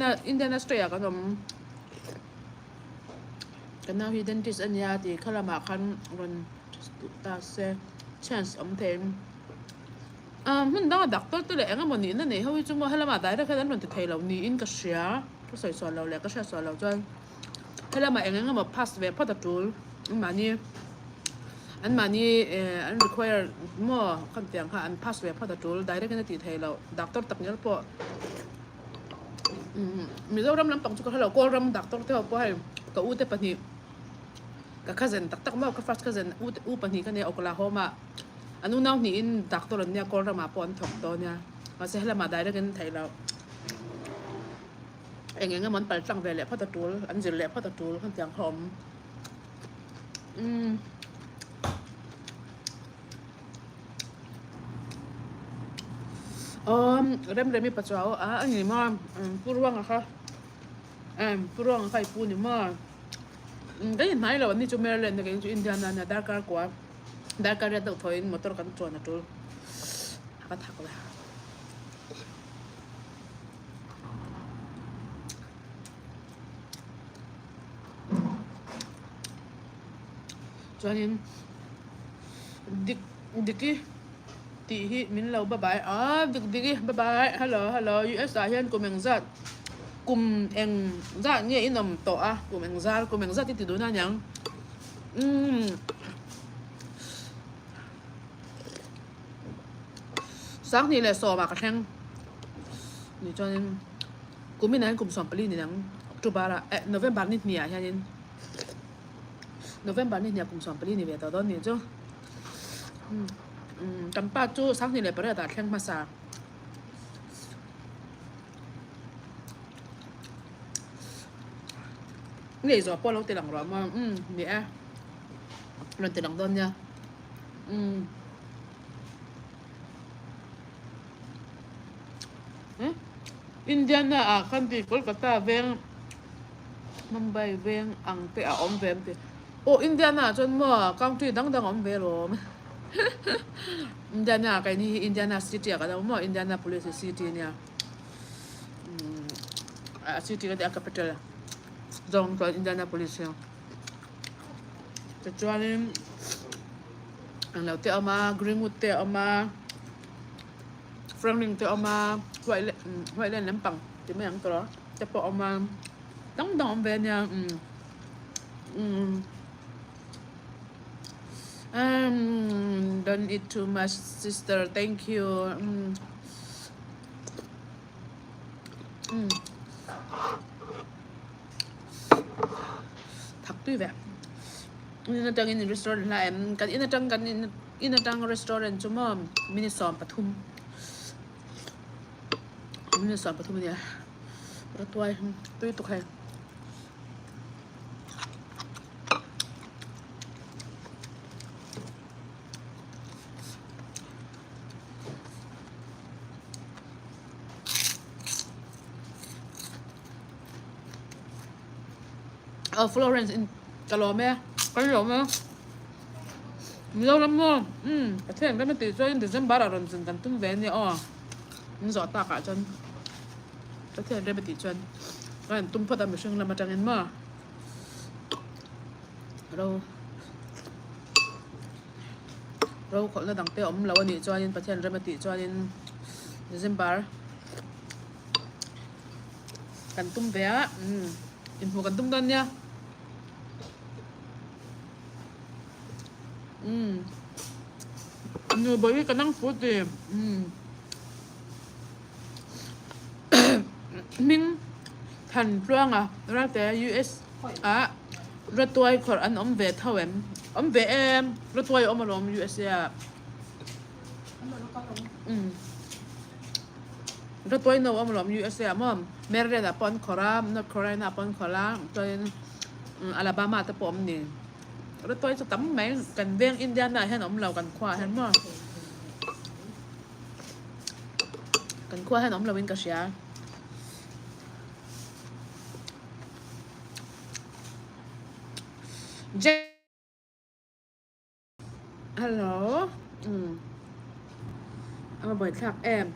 Indiana Indiana state ah kan awm. Ka nau hi dentist a nia tih kha lamah khan rawn ta se chance awm thei. Ahh hmun danga doctor te leh eng emaw nihna nei ho hi chu maw helamah direct hian an rawn ti thei lo niin ka hria. Ka sawi sual lo leh ka hriat sual lo chuan helamah eng eng emaw pass ve phawt a tul anmahni anmahni eh an require maw kha tiang kha an pass ve phawt a tul direct in a tih theih loh doctor tak ngial pawh umm Mizoram lampang chu ka hrelo Kawlram doctor te ho pawh hei ka u te pahnih ka cousin tak tak maw ka first cousin u te u pahnih ka nia Oklahoma an unau hnihin doctor an nia Kawlramah pawh an thawk dawn nia mahse helamah direct in theih loh. Eng eng emaw an pal tlang ve leh phawt a tul, an zir leh phawt a tul hetiang kha awm. Umm. Awm Remremi Pachuau a a ni maw Pu Ruanga kha em Pu Ruanga kha i pu ni maw kan inhnai lo an ni chu Maryland a kei chu Indiana ania darkar kua darkar riat deuh thawiin motor kan chuan a tul a ka thak ve. Chuanin dik diki tih hi min lo bye bye a dik diki bye bye hello hello US ah hian kum engzat kum engzat nge i nawm tawh a kum engzat kum engzat i ti dun a niang umm. Sanghnih leh sawmah ka thleng ni chuanin kumin ah hian kum 14 ni dang October ah eh November ni hnih ah hianin November ni hnih ah kum 14 ni ve tawh dawn ni chu umm kan pa chu sanghnih leh pariat ah thleng hmasa ngei zawh pawh lo ti lang rawh maw umm ni e rawn ti lang dawn nia. Umm. Indiana ah khan ti Kolkata veng Mumbai veng ang te a awm ve an ti. Aw Indiana ah chuan maw country dang dang a awm ve alawm. Indiana ah keini hi Indiana city ah kan awm maw Indianapolis hi city ania. Umm a city ka ti a capital zawng chuan Indianapolis hi. Tichuanin englo te a awm a greenwood te a awm a franklin te a awm a white white land lampang tih mai ang tawh a te pawh a awm a dang dang a awm ve a nia umm umm umm don't eat too much sister thank you umm umm. Thak tui ve. In atangin restaurant hla em kan in atang kan in in atang restaurant chu maw minute 13 minute 13 ania rawtuai tui tuk hei. Aw Florence in ka lawm e ka lawm e Mizoram maw umm Pathian ram a tih chuan December ah rawn zin kan tum ve ania aw min zawh tak ah chuan Pathian ram a tih chuan ka rawn tum phawt a mihring lam atangin maw ro ro khawlhna dang te awm lo a nih chuanin Pathian ram a tih chuanin December. Kan tum ve a, umm inhmuh kan tum dawn nia. Umm nu bawi hi ka nang fu ti umm hming than tluanga ralte US ah rawtuai khawrh an awm ve tho em awm ve em rawtuai a awm alawm USA ah umm. Rawtuai no awm lawm USA ah maw Maryland ah pawh an khawrh a North Carolina ah pawh an khawrh a chuanin Alabama te pawh awm ni rawtuai chu tam mai kan veng Indiana ah hian a awm lo kan khua ah hian maw kan khua hian awm lo in ka hria. Hello umm a va buaithlak em.